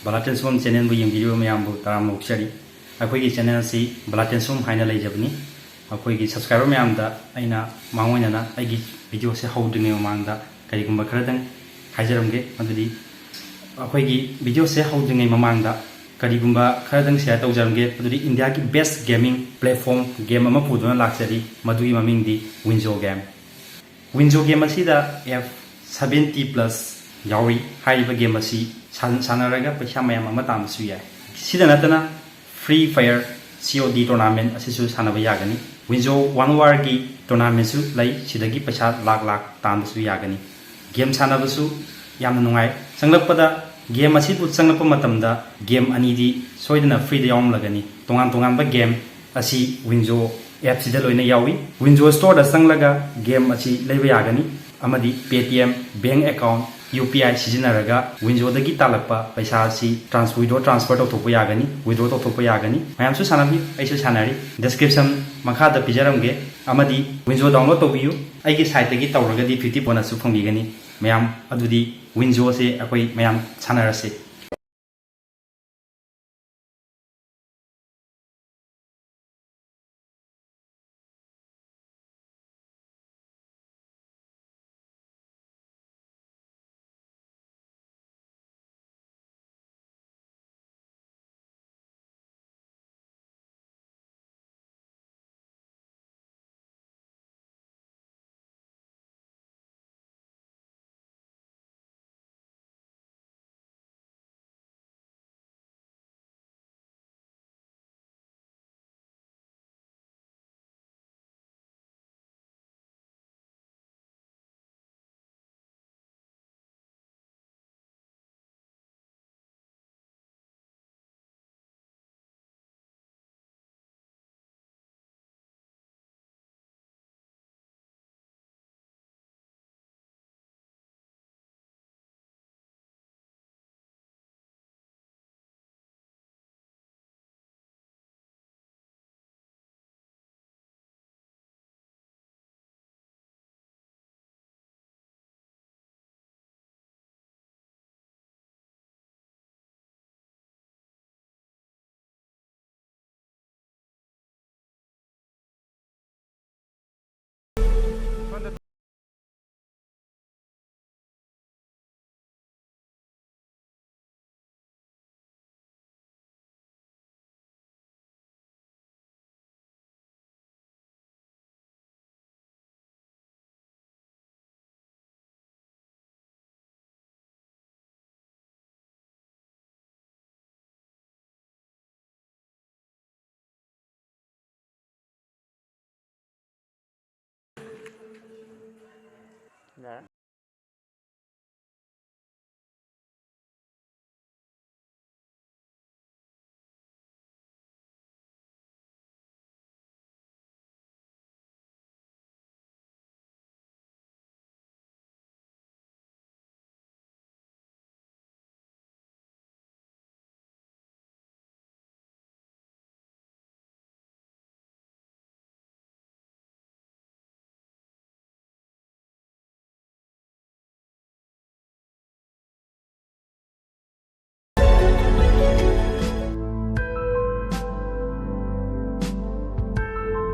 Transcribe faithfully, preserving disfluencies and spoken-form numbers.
ꯕꯂꯥ ꯇꯦꯟꯁꯣꯝ ꯆꯦꯅꯦꯜꯕꯨ ꯌꯦꯡꯕꯤꯔꯤꯕ ꯃꯌꯥꯝꯕꯨ ꯇꯔꯥꯝꯅ ꯑꯣꯛꯆꯔꯤ꯫ ꯑꯩꯈꯣꯏꯒꯤ ꯆꯦꯅꯦꯜꯁꯤ ꯕꯂꯥ ꯇꯦꯟꯁꯣꯝ ꯍꯥꯏꯅ ꯂꯩꯖꯕꯅꯤ꯫ ꯑꯩꯈꯣꯏꯒꯤ ꯁꯕꯁꯀ꯭ꯔꯥꯏꯕꯔ ꯃꯌꯥꯝꯗ ꯑꯩꯅ ꯃꯥꯡꯑꯣꯏꯅꯅ ꯑꯩꯒꯤ ꯚꯤꯗꯤꯑꯣꯁꯦ ꯍꯧꯗ꯭ꯔꯤꯉꯩ ꯃꯃꯥꯡꯗ ꯀꯔꯤꯒꯨꯝꯕ ꯈꯔꯗꯪ ꯍꯥꯏꯖꯔꯝꯒꯦ꯫ ꯃꯗꯨꯗꯤ ꯑꯩꯈꯣꯏꯒꯤ ꯚꯤꯗꯤꯑꯣꯁꯦ ꯍꯧꯗ꯭ꯔꯤꯉꯩ ꯃꯃꯥꯡꯗ ꯀꯔꯤꯒꯨꯝꯕ ꯈꯔꯗꯪ ꯁꯤꯌꯔ ꯇꯧꯖꯔꯝꯒꯦ꯫ ꯃꯗꯨꯗꯤ ꯏꯟꯗꯤꯌꯥꯒꯤ ꯕꯦꯁ ꯒꯦꯃꯤꯡ ꯄ꯭ꯂꯦꯠꯐꯣꯝ ꯒꯦꯝ ꯑꯃ ꯄꯨꯗꯨꯅ ꯂꯥꯛꯆꯔꯤ꯫ ꯃꯗꯨꯒꯤ ꯃꯃꯤꯡꯗꯤ ꯋꯤꯟꯖꯣ ꯒꯦꯝ꯫ ꯋꯤꯟꯖꯣ ꯒꯦꯝ ꯑꯁꯤꯗ ꯑꯦꯞ ꯁꯚꯦꯟꯇꯤ ꯄ꯭ꯂꯁ ꯌꯥꯎꯔꯤ꯫ ꯍꯥꯏꯔꯤꯕ ꯒꯦꯝ ꯑꯁꯤ ꯁꯥꯟ-, ꯁꯥꯟꯅꯔꯒ ꯄꯩꯁꯥ ꯃꯌꯥꯝ ꯑꯃ ꯇꯥꯟꯕꯁꯨ ꯌꯥꯏ꯫ ꯁꯤꯗ ꯅꯠꯇꯅ ꯐ꯭ꯔꯤ ꯐꯥꯌꯔ ꯁꯤ ꯑꯣ ꯗꯤ ꯇꯣꯔꯅꯥꯃꯦꯟ ꯑꯁꯤꯁꯨ ꯁꯥꯟꯅꯕ ꯌꯥꯒꯅꯤ꯫ ꯋꯤꯟꯖꯣ ꯋꯥꯟ ꯋꯥꯔꯒꯤ ꯇꯣꯔꯅꯥꯃꯦꯟꯁꯨ ꯂꯩ꯫ ꯁꯤꯗꯒꯤ ꯄꯩꯁꯥ ꯂꯥꯛ ꯂꯥꯛ ꯇꯥꯟꯕꯁꯨ ꯌꯥꯒꯅꯤ꯫ ꯒꯦꯝ ꯁꯥꯟꯅꯕꯁꯨ ꯌꯥꯝꯅ ꯅꯨꯡꯉꯥꯏ꯫ ꯆꯪꯂꯛꯄꯗ, ꯒꯦꯝ ꯑꯁꯤꯕꯨ ꯆꯪꯂꯛꯄ ꯃꯇꯝꯗ ꯒꯦꯝ ꯑꯅꯤꯗꯤ ꯁꯣꯏꯗꯅ ꯐ꯭ꯔꯤꯗ ꯌꯥꯎꯔꯝꯂꯒꯅꯤ꯫ ꯇꯣꯉꯥꯟ ꯇꯣꯉꯥꯟꯕ ꯒꯦꯝ ꯑꯁꯤ ꯋꯤꯟꯖꯣ ꯑꯦꯞꯁꯤꯗ ꯂꯣꯏꯅ ꯌꯥꯎꯏ꯫ ꯋꯤꯟꯖꯣ ꯁ꯭ꯇꯣꯔꯗ ꯆꯪꯂꯒ ꯒꯦꯝ ꯑꯁꯤ ꯂꯩꯕ ꯌꯥꯒꯅꯤ꯫ ꯑꯃꯗꯤ Paytm bank account, U P I ꯁꯤꯖꯤꯟꯅꯔꯒ ꯋꯤꯟꯖꯣꯗꯒꯤ ꯇꯥꯜꯂꯛꯄ ꯄꯩꯁꯥ ꯑꯁꯤ ꯇ꯭ꯔꯥꯟꯁ-, ꯋꯤꯗ꯭ꯔꯣ ꯇ꯭ꯔꯥꯟꯁꯐꯔ ꯇꯧꯊꯣꯛꯄ ꯌꯥꯒꯅꯤ, ꯋꯤꯗ꯭ꯔꯣ ꯇꯧꯊꯣꯛꯄ ꯌꯥꯒꯅꯤ꯫ ꯃꯌꯥꯝꯁꯨ ꯁꯥꯟꯅꯕꯤꯌꯨ, ꯑꯩꯁꯨ ꯁꯥꯟꯅꯔꯤ꯫ ꯗꯤꯁꯀ꯭ꯔꯤꯞꯁꯟ ꯃꯈꯥꯗ ꯄꯤꯖꯔꯝꯒꯦ, ꯑꯃꯗꯤ ꯋꯤꯟꯖꯣ ꯗꯥꯎꯟꯂꯣꯗ ꯇꯧꯕꯤꯌꯨ꯫ ꯑꯩꯒꯤ ꯁꯥꯏꯠꯇꯒꯤ ꯇꯧꯔꯒꯗꯤ ꯐꯤꯐꯇꯤ ꯕꯣꯅꯁꯁꯨ ꯐꯪꯕꯤꯒꯅꯤ꯫ ꯃꯌꯥꯝ ꯑꯗꯨꯗꯤ ꯋꯤꯟꯖꯣꯁꯦ ꯑꯩꯈꯣꯏ ꯃꯌꯥꯝ ꯁꯥꯟꯅꯔꯁꯤ꯫